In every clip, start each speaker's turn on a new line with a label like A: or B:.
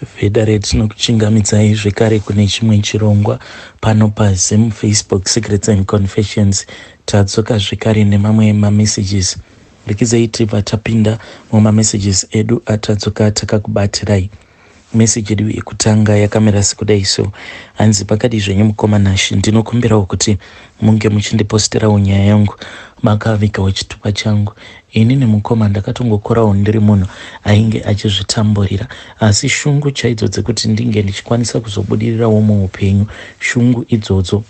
A: Vedare, tinokuchingamidzai zvekare kune chimwe chirongwa pano paZim Facebook Secrets and Confessions. Tadzoka zvekare nemamwe mamessages. Rekezai tibva tapinda mumamessages edu atadzoka takakubatirai. Message yedu yekutanga yakamira sekudai so: hanzi, "Pakadi zvenyu mukoma Nashi? Ndinokumbirawo kuti munge muchindiposterawo nyaya yangu makavigawo chitupa changu. Inini mukoma ndakatongokorawo ndiri munhu ainge achizvitamburira, asi shungu chaidzo dzekuti ndinge ndichikwanisa kuzobudirirawo muupenyu, shungu idzodzo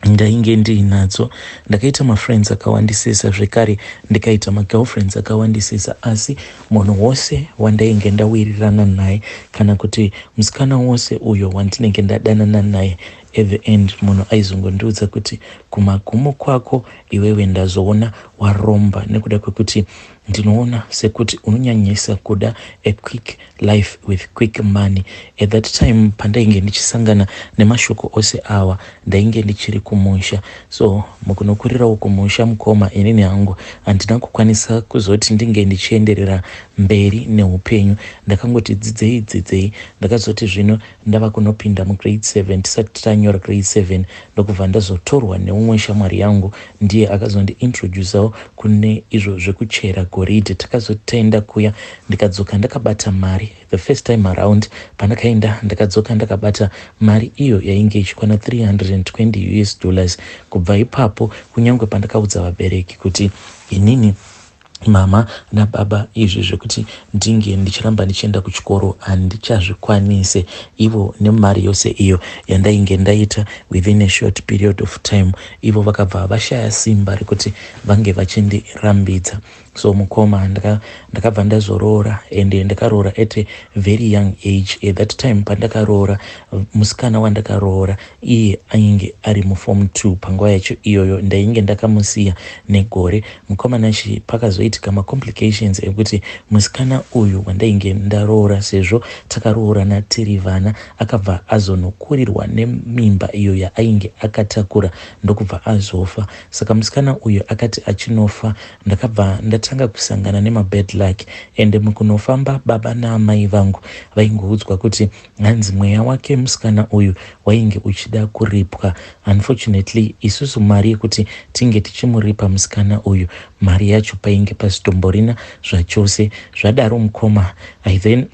A: ndainge ndiinadzo. Ndakaita mafriends akawandisisa, zvekare ndikaita magirlfriends akawandisisa, asi munhu wose wandainge ndawirirana naye kana kuti musikana wose uyo wandinenge ndadanana naye, at the end munhu aizongondiudza kuti kumagumo kwako iwewe ndazoona waromba, nekuda kwekuti ndinoona sekuti unonyanyisa kuda a quick life with quick money." At that time pandainge ndichisangana nemashoko ose awa, ndainge ndichiri kumusha. So mukunokurirawo kumusha, mukoma, inini hangu handina kukwanisa kuzoti ndinge ndichienderera mberi neupenyu. Ndakangoti dzidzei dzidzei. Ndakazoti zvino ndava kunopinda mugrade 7, tisati tanyora grade 7, ndokubva ndazotorwa neumwe shamwari yangu. Ndiye akazondiintroducawo kune izvo zvekuchera goridhe. Takazotenda kuya, ndikadzoka ndakabata mari. The first time around pandakaenda, ndakadzoka ndakabata mari iyo yainge ichikwana 320 US dollars. Kubva ipapo, kunyange pandakaudza vabereki kuti inini, mama nababa, izvi zvekuti ndinge ndichiramba ndichienda kuchikoro handichazvikwanise, ivo nemari yose iyo yandainge ndaita within a short period of time, ivo vakabva vashaya simba rekuti vange vachindirambidza. So mukoma, ndakabva ndazoroora, ende ndakaroora at a very young age. At that time pandakaroora, musikana wandakaroora iye ainge ari muform 2 panguva yacho iyoyo. Ndainge ndakamusiya negore. Mukomanachi, pakazoitika macomplications ekuti musikana uyu wandainge ndaroora, sezvo takaroorana tiri vana, akabva azonokurirwa nemimba iyo yaainge akatakura, ndokubva azofa. Saka musikana uyu akati achinofa, ndakabva ndatanga kusangana nemabad luck. Ende mukunofamba, baba naamai vangu vaingoudzwa kuti hanzi mweya wake musikana uyu wainge uchida kuripwa. Unfortunately, isusu mari yekuti tinge tichimuripa musikana uyu, mari yacho painge pasitomborina zvachose. Zvadaro mukoma, I then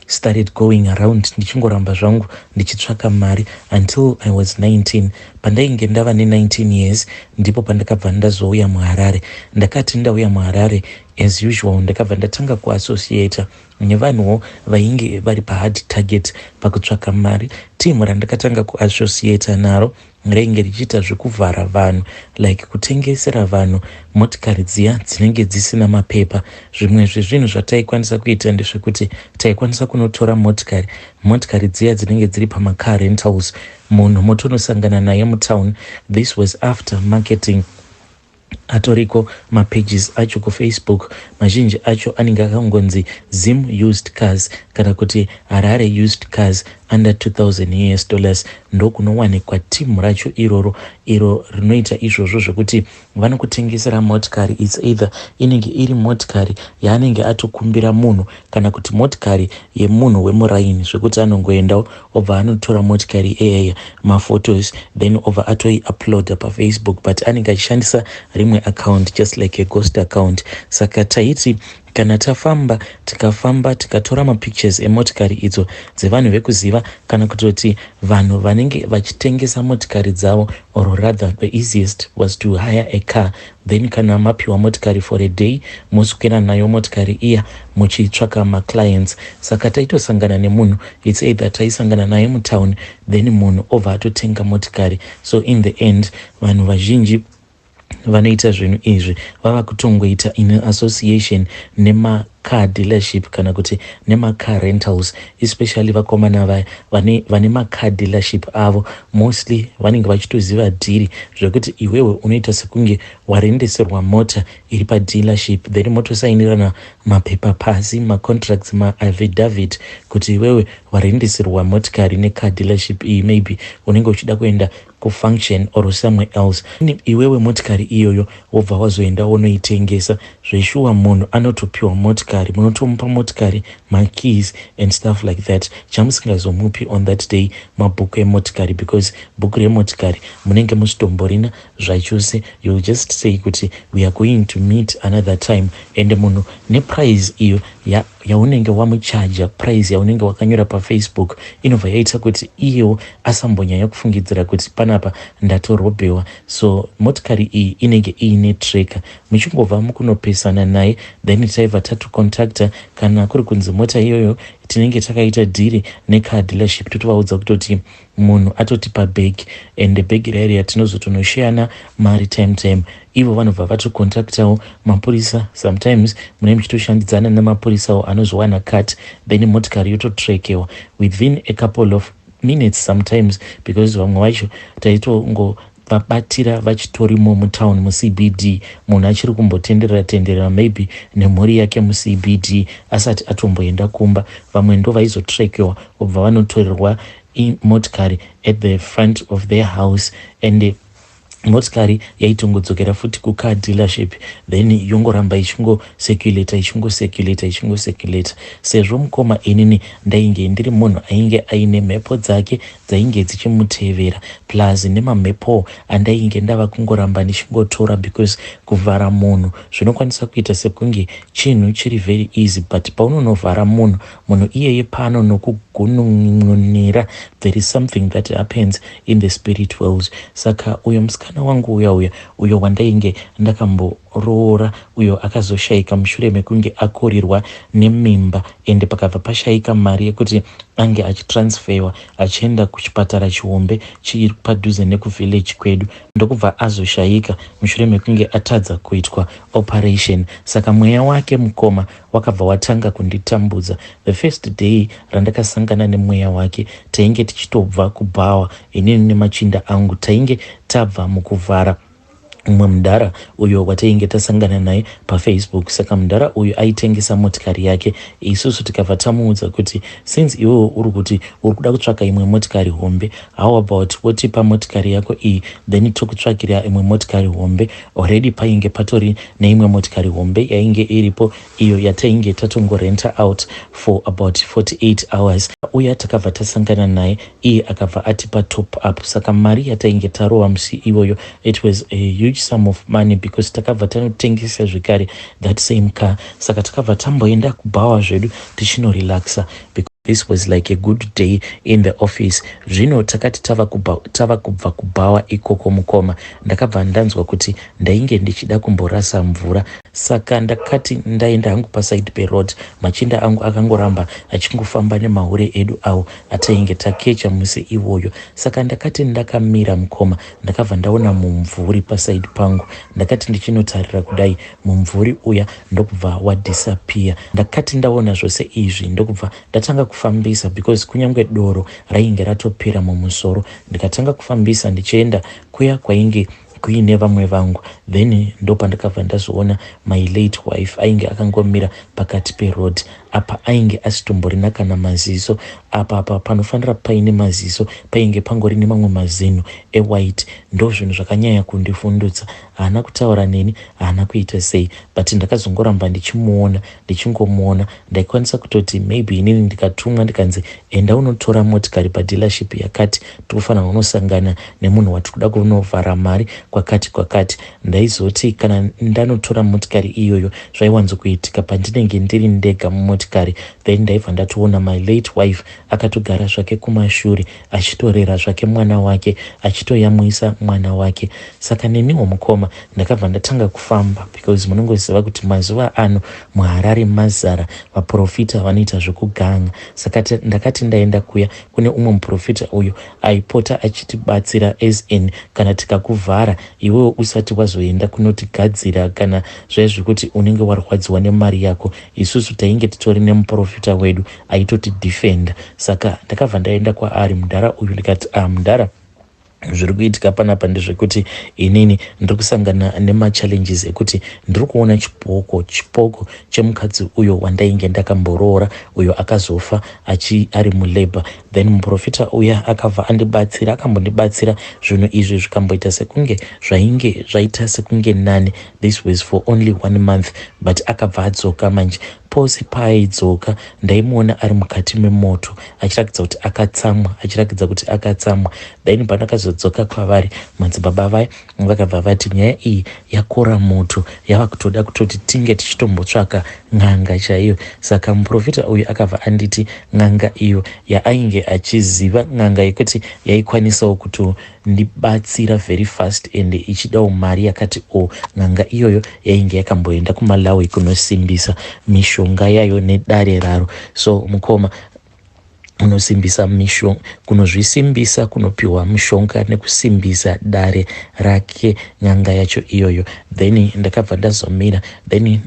A: started going around ndichingoramba zvangu ndichitsvaka mari until I was 19. Pandainge ndava ne19 years, ndipo pandakabva ndazouya muHarare. Ndakati ndauya muHarare, as usual ndakabva ndatanga kuassociata nevanhuwo vainge vari pahard target pakutsvaka mari. Timu randakatanga kuassociata naro rainge richiita zvekuvhara vanhu, like kutengesera vanhu motikari dziya dzinenge dzisina mapepa. Zvimwe zvezvinhu zvataikwanisa kuita ndezvekuti taikwanisa kunotora motikari dziya dzinenge dziri pamacar rentals, munhu motonosangana naye mutown. This was after marketing atoriko. Mapages acho kuFacebook mazhinji acho anenge akangonzi Zim Used Cars kana kuti Harare Used Cars under 2000 US dollars. Ndokunowanikwa timu racho iroro, iro rinoita izvozvo zvekuti vanokutengesera motikari. It's either inenge iri motikari yaanenge atokumbira munhu kana kuti motikari yemunhu wemuraini, zvekuti anongoendawo, obva anotora motikari iyaya, maphotos, then obva atoiuploada paFacebook, but anenge achishandisa rimwe account, just like a ghost account. Saka taiti kana tafamba, tikafamba, tikatora mapictures emotikari idzo dzevanhu vekuziva kana kutoti vanhu vanenge vachitengesa motikari dzavo, or rather the easiest was to hire a car. Then kana mapiwa motikari for a day, moswera nayo motikari iya muchitsvaka maclients. Saka taitosangana nemunhu, it's either taisangana naye mutown, then munhu obva atotenga motikari. So in the end, vanhu vazhinji vanoita zvinhu izvi vava kutongoita in association nemacar dealership kana kuti nemacar rentals, especially vakomana vaya vane macar dealership avo. Mostly vanenge vachitoziva dhiri zvekuti iwewe unoita sekunge warendeserwa mota iri padealership, then motosainirana mapepa pasi, macontracts, maaffidavit, kuti iwewe warendeserwa motikari necar dealership iyi. Maybe unenge uchida kuenda kufunction or somewhere else. Iwewe motikari iyoyo wobva wazoenda wonoitengesa. Zveshuwa munhu anotopiwa motikari, munotomupa motikari, makeys and stuff like that. Chamusingazomupi on that day mabhuku emotikari, because bhuku remotikari munenge musitomborina zvachose. You just say kuti we are going to meet another time, and munhu neprice iyo yaunenge wamuchaja, price yaunenge wakanyora paFacebook, inobva yaita kuti iyewo asambonyanya kufungidzira kuti panapa ndatorobhewa. So motikari iyi inenge iine tracker. Muchingobva mukunopesana naye, then taibva tatocontacta. Kana kuri kunzi mota iyoyo tinenge takaita dhiri necar dealership, totovaudza kutoti munhu atotipa bag, and bhegi rairi yatinozotonosheyana mari time time. Ivo vanobva vatocontactawo mapurisa. Sometimes munenge muchitoshandidzana nemapurisawo anozowana cut, then motikari yototrackewa within a couple of minutes sometimes, because vamwe vacho taitongo vabatira vachitorimo mutown, muCBD. Munhu achiri kumbotenderera tenderera maybe nemhuri yake muCBD asati atomboenda kumba. Vamwe ndo vaizotrackewa, vobva vanotorerwa motikari at the front of their house, and motikari yaitongodzokera futi kucar dealership, then yongoramba ichingocirculata, ichingocirculata, ichingocirculata. Sezvo mukoma inini ndainge ndiri munhu ainge aine mhepo dzake dzainge dzichimutevera, plus nemamhepo andainge ndava kungoramba ndichingotora, because kuvhara munhu zvinokwanisa kuita sekunge chinhu chiri very easy, but paunonovhara munhu, munhu iyeye pano nokugunun'unira, there is something that happens in the spirit world. Saka uyo musikana wangu uya uya uyo wandainge ndakamboroora, uyo akazoshayika mushure mekunge akurirwa nemimba, ende pakabva pashayika mari yekuti ange achitransferwa achienda kuchipatara chihombe chiri padhuze nekuvillage kwedu, ndokubva azoshayika mushure mekunge atadza kuitwa operation. Saka mweya wake, mukoma, wakabva watanga kunditambudza. The first day randakasangana nemweya wake, tainge tichitobva kubhawa, inini nemachinda angu. Tainge tabva mukuvhara mumwe mudhara uyo watainge tasangana naye paFacebook. Saka mudhara uyu aitengesa motikari yake. Isusu tikabva tamuudza kuti since iwewo uri kuti uri kuda kutsvaka imwe motikari hombe, how about wotipa motikari yako iyi, then tokutsvakira imwe motikari hombe? Already painge patori neimwe motikari hombe yainge iripo, iyo yatainge tatongorenta out for about 48 hours. Uya takabva tasangana naye, iye akabva atipa top up. Saka mari yatainge tarova musi iwoyo, it was a huge sum of money, because takabva tanotengesa zvekare that same car. Saka takabva tamboenda kubhawa zvedu tichinorelaxa. This was like a good day in the office. Zvino takati tava kubva kubhawa ikoko, mukoma, ndakabva ndanzwa kuti ndainge ndichida kumborasa mvura. Saka ndakati ndaenda hangu paside peroad. Machinda angu akangoramba achingofamba nemahure edu awo atainge takecha musi iwoyo. Saka ndakati ndakamira, mukoma, ndakabva ndaona mumvuri paside pangu. Ndakati ndichinotarira kudai, mumvuri uya ndokubva wadisappear. Ndakati ndaona zvose izvi, ndokubva ndatanga kufambisa, because kunyange doro rainge ratopera mumusoro. Ndikatanga kufambisa ndichienda kuya kwainge kuine vamwe vangu. Then ndopandakabva ndazoona my late wife ainge akangomira pakati peroad. Apa ainge asitomborina kana maziso. Apa panofanira paine maziso, painge pangori nemamwe mazino ewhite. Ndo zvinhu zvakanyanya kundifundutsa. Haana kutaura neni, haana kuita sei, but ndakazongoramba ndichimuona, ndichingomuona. Ndaikwanisa kutoti maybe inini ndikatumwa ndikanzi enda unotora motikari padealership yakati, tikufanira unosangana nemunhu watiri kuda kunovhara mari kwakati kwakati, ndaizoti kana ndanotora motikari iyoyo, zvaiwanzokuitika pandinenge ndiri ndega mumotikari, then ndaibva ndatoona my late wife akatogara zvake kumashure, achitorera zvake mwana wake, achitoyamwisa mwana wake. Saka neniwo, mukoma, ndakabva ndatanga kufamba, because munongoziva kuti mazuva ano muHarare mazara vaprofita vanoita zvekuganga. Saka ndakati ndaenda kuya kune umwe muprofita uyo aipota achitibatsira, as in kana tikakuvhara iwewo usati wazoenda kunotigadzira, kana zvai zvekuti unenge warwadziwa nemari yako, isusu tainge titori nemuprofita wedu aitotidefenda. Saka ndakabva ndaenda kwaari mudhara uyu, ndikati, "Ah, mudhara, Zviri kuitika panapa ndezvekuti inini ndiri kusangana nemachallenges ekuti ndiri kuona chipoko, chipoko chemukadzi uyo wandainge ndakamboroora, uyo akazofa achi ari mulabor. Then muprofita uya akabva andibatsira, akambondibatsira, zvinhu izvi zvikamboita sekunge zvainge zvaita sekunge nani. This was for only one month, but akabva adzoka manje. Pose paaidzoka ndaimuona ari mukati memoto, achirakidza kuti akatsamwa, achirakidza kuti akatsamwa. Then pandakazodzoka kwavari, madzibaba vaya vakabva vati nyaya iyi yakora moto, yava kutoda kutoti tinge tichitombotsvaka n'anga chaiyo. Saka muprofita uyu akabva anditi n'anga iyo yaainge achiziva, n'anga yekuti yaikwanisawo kutondibatsira very fast and ichidawo mari yakati o, n'anga iyoyo yainge yakamboenda kuMalawi kunosimbisa mishonga yayo nedare raro. So mukoma, unosimbisa mishonga, kunozvisimbisa, kunopiwa mushonga nekusimbisa dare rake, n'anga yacho iyoyo. Then ndakabva ndazomira, then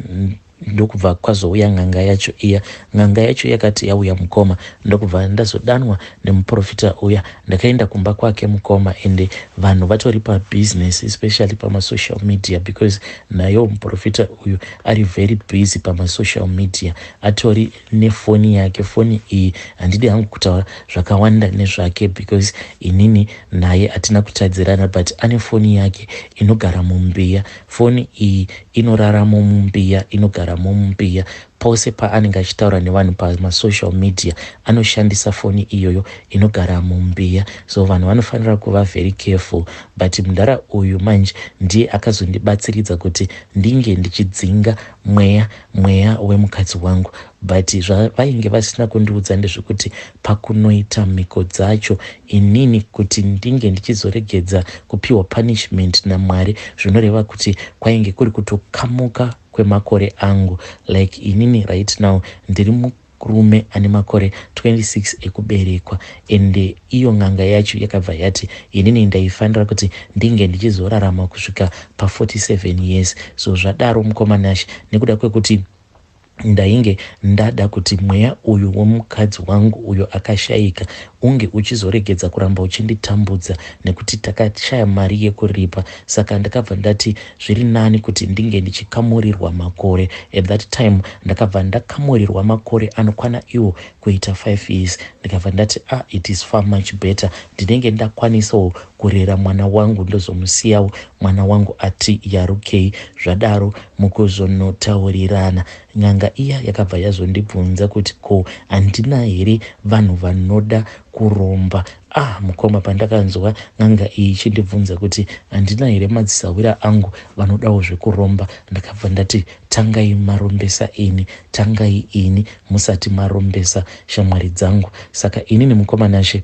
A: ndokubva kwazouya n'anga yacho iya. N'anga yacho yakati yauya, mukoma, ndokubva ndazodanwa nemuprofita uya. Ndakaenda kumba kwake, mukoma, ende vanhu vatori pabusiness, especially pamasocial media, because nayo muprofita uyu ari very busy pamasocial media, atori nefoni yake. Foni iyi, handidi hangu kutaura zvakawanda nezvake because inini naye hatina kutadzirana, but ane foni yake inogara mumbiya. Foni iyi inoraramo mumbiya, inogaramo mumbiya. Pose paanenge achitaura nevanhu pamasocial media anoshandisa foni iyoyo inogara mumbiya. So vanhu vanofanira kuva very careful. But mudhara uyu manje ndiye akazondibatsiridza kuti ndinge ndichidzinga mweya, mweya wemukadzi wangu. But zvavainge vasina kundiudza ndezvekuti pakunoita mhiko dzacho, inini kuti ndinge ndichizoregedza kupiwa punishment naMwari, zvinoreva kuti kwainge kuri kutokamuka kwemakore angu. Like inini right now ndiri murume ane makore 26 ekuberekwa, ende iyo n'anga yacho yakabva yati inini ndaifanira kuti ndinge ndichizorarama kusvika pa47 years. So zvadaro, mukoma Nashe, nekuda kwekuti ndainge ndada kuti mweya uyu wemukadzi wangu uyo akashayika unge uchizoregedza kuramba uchinditambudza nekuti takashaya mari yekuripa, saka ndakabva ndati zviri nani kuti ndinge ndichikamurirwa makore. At that time ndakabva ndakamurirwa makore anokwana iwo kuita 5 years. Ndikabva ndati, "Ah, it is far much better, ndinenge ndakwanisawo kurera mwana wangu, ndozomusiyawo mwana wangu ati yarukei." Zvadaro, mukuzonotaurirana, n'anga iya yakabva yazondibvunza kuti ko handina here vanhu vanoda kuromba. Ah, mukoma, pandakanzwa n'anga iyi ichindibvunza kuti handina here madzisawira angu vanodawo zvekuromba, ndakabva ndati, "Tangai marombesa ini, tangai ini musati marombesa shamwari dzangu." Saka inini, mukoma Nashe,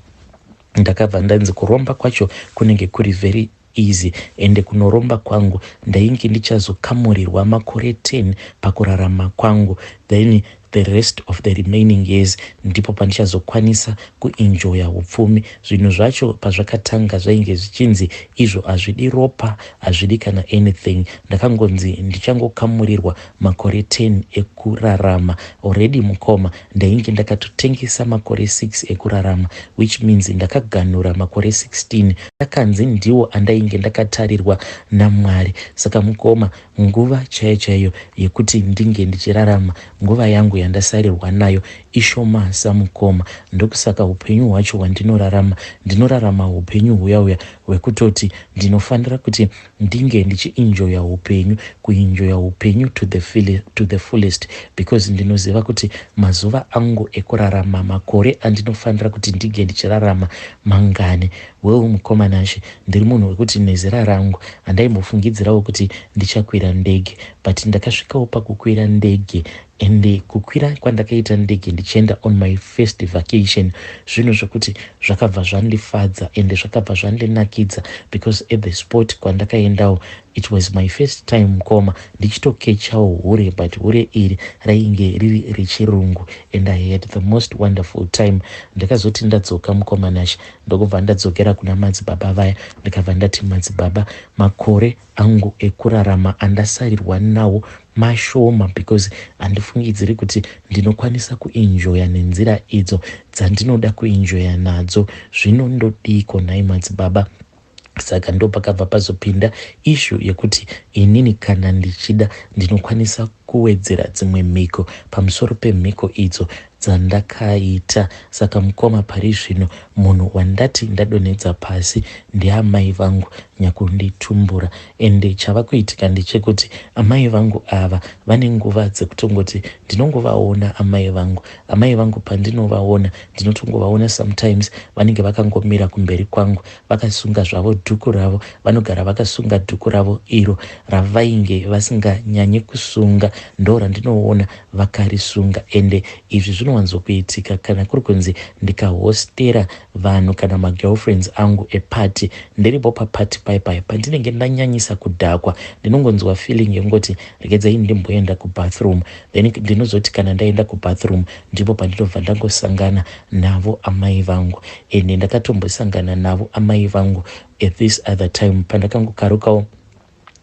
A: ndakabva ndanzi kuromba kwacho kunenge kuri very easy, ende kunoromba kwangu ndainge ndichazokamurirwa makore 10 pakurarama kwangu. Then the rest of the remaining years ndipo pandichazokwanisa kuenjoya upfumi. Zvinhu zvacho pazvakatanga zvainge zvichinzi izvo hazvidi ropa, hazvidi kana anything. Ndakangonzi ndichangokamurirwa makore 10 ekurarama. Already, mukoma, ndainge ndakatotengesa makore 6 ekurarama, which means ndakaganura makore 16 akanzi ndiwo andainge ndakatarirwa naMwari. Saka mukoma, nguva chaiyo chaiyo yekuti ndinge ndichirarama, nguva yangu yandasarirwa nayo ishomasa, mukoma. Ndokusaka upenyu hwacho hwandinorarama, ndinorarama upenyu huya huya hwekutoti ndinofanira kuti ndinge ndichienjoya upenyu, kuenjoya upenyu to the fullest, because ndinoziva kuti mazuva angu ekurarama, makore andinofanira kuti ndinge ndichirarama mangani. Well, mukoma Nashe, ndiri munhu wekuti nezera rangu handaimbofungidzirawo kuti ndichakwira ndege, but ndakasvikawo pakukwira ndege. Ende kukwira kwandakaita ndege ndichienda on my first vacation, zvinhu zvokuti zvakabva zvandifadza ende zvakabva zvandinakidza, because at the spot kwandakaendawo, it was my first time, mukoma, ndichitokechawo hure, but hure iri rainge riri rechirungu, and I had the most wonderful time. Ndakazoti ndadzoka, mukoma Nashe, ndokubva ndadzokera kuna madzibaba vaya. Ndikabva ndati, "Madzibaba, makore angu ekurarama andasarirwa nawo mashoma, because handifungidziri kuti ndinokwanisa kuenjoya nenzira idzo dzandinoda kuenjoya nadzo. Zvino ndodiko nhai, madzibaba?" Saka ndopakabva pazopinda issue yekuti inini kana ndichida ndinokwanisa kuwedzera dzimwe mhiko pamusoro pemhiko idzo dzandakaita. Saka mukoma pari zvino munhu wandati ndadonhedza pasi ndiamai vangu nyakunditumbura. Ende chava kuitika ndechekuti amai vangu ava vane nguva dzekutongoti ndinongovaona amai vangu. Amai vangu pandinovaona ndinotongovaona sometimes vanenge vakangomira kumberi kwangu vakasunga zvavo dhuku ravo. Vanogara vakasunga dhuku ravo iro ravainge vasinganyanyi kusunga ndo randinoona vakarisunga. Ende izvi zvinowanzokuitika kana kuri kunzi ndikahostera vanhu kana magirlfriends angu eparty. Ndiripo paparty pai pai pandinenge ndanyanyisa kudhakwa, ndinongonzwa feeling yekungoti regedzai ndimboenda kubathroom. Then ndinozoti kana ndaenda kubathroom ndipo pandinobva ndangosangana navo amai vangu. Ende ndakatombosangana navo amai vangu at this other time pandakangokarukawo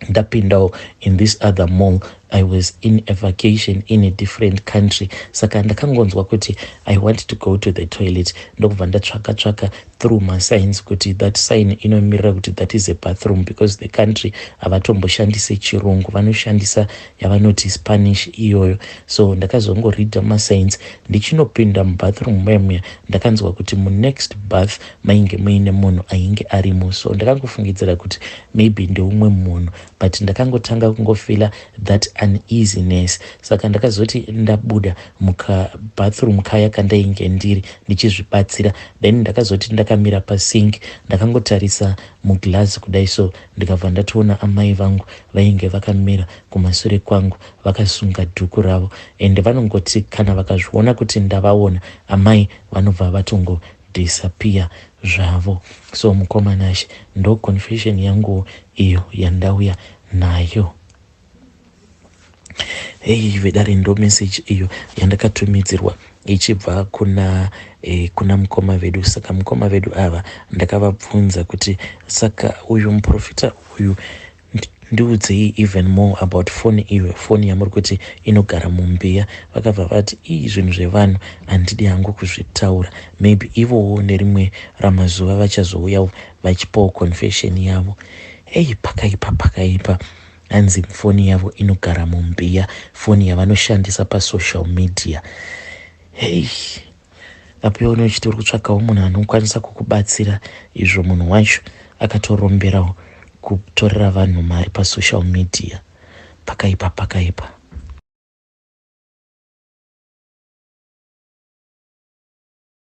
A: ndapindawo in this other mall. I was in a vacation in a different country, saka ndakangonzwa kuti I want to go to the toilet, ndokubva ndatsvaka tsvaka through masigns kuti that sign inomirira kuti that is a bathroom, because the country havatomboshandise chirungu, vanoshandisa yavanoti Spanish iyoyo. So ndakazongoreada masigns. Ndichinopinda mubathroom memuya, ndakanzwa kuti munext bath mainge muine munhu ainge arimo, so ndakangofungidzira kuti maybe ndeumwe munhu, but ndakangotanga kungofeela that uneasiness. Saka ndakazoti ndabuda mukabathroom kaya kandainge ndiri ndichizvibatsira, then ndakazoti ndakamira pasink, ndakangotarisa muglass kudai so, ndikabva ndatoona amai vangu vainge vakamira kumasure kwangu vakasunga dhuku ravo. Ende vanongoti kana vakazviona kuti ndavaona amai, vanobva vatongodisappear zvavo. So mukoma Nashe, ndo confession yangu iyo yandauya nayo. Hei vedare, ndo message iyo yandakatumidzirwa ichibva kuna mukoma vedu. Saka mukoma vedu ava ndakavabvunza kuti saka uyu muprofita uyu, ndiudzei even more about foni iyo, foni yamuri kuti inogara mumbiya. Vakabva vati ii, zvinhu zvevanhu handidi hangu kuzvitaura. Maybe ivowo nerimwe ramazuva vachazouyawo vachipawo confession yavo. Ei, pakaipa, pakaipa. Hanzi foni yavo inogara mumbiya, foni yavanoshandisa pasocial media. Hei, apiona uchiti uri kutsvakawo munhu anokwanisa kukubatsira, izvo munhu wacho akatoromberawo kutorera vanhu mari pasocial media. Pakaipa, pakaipa.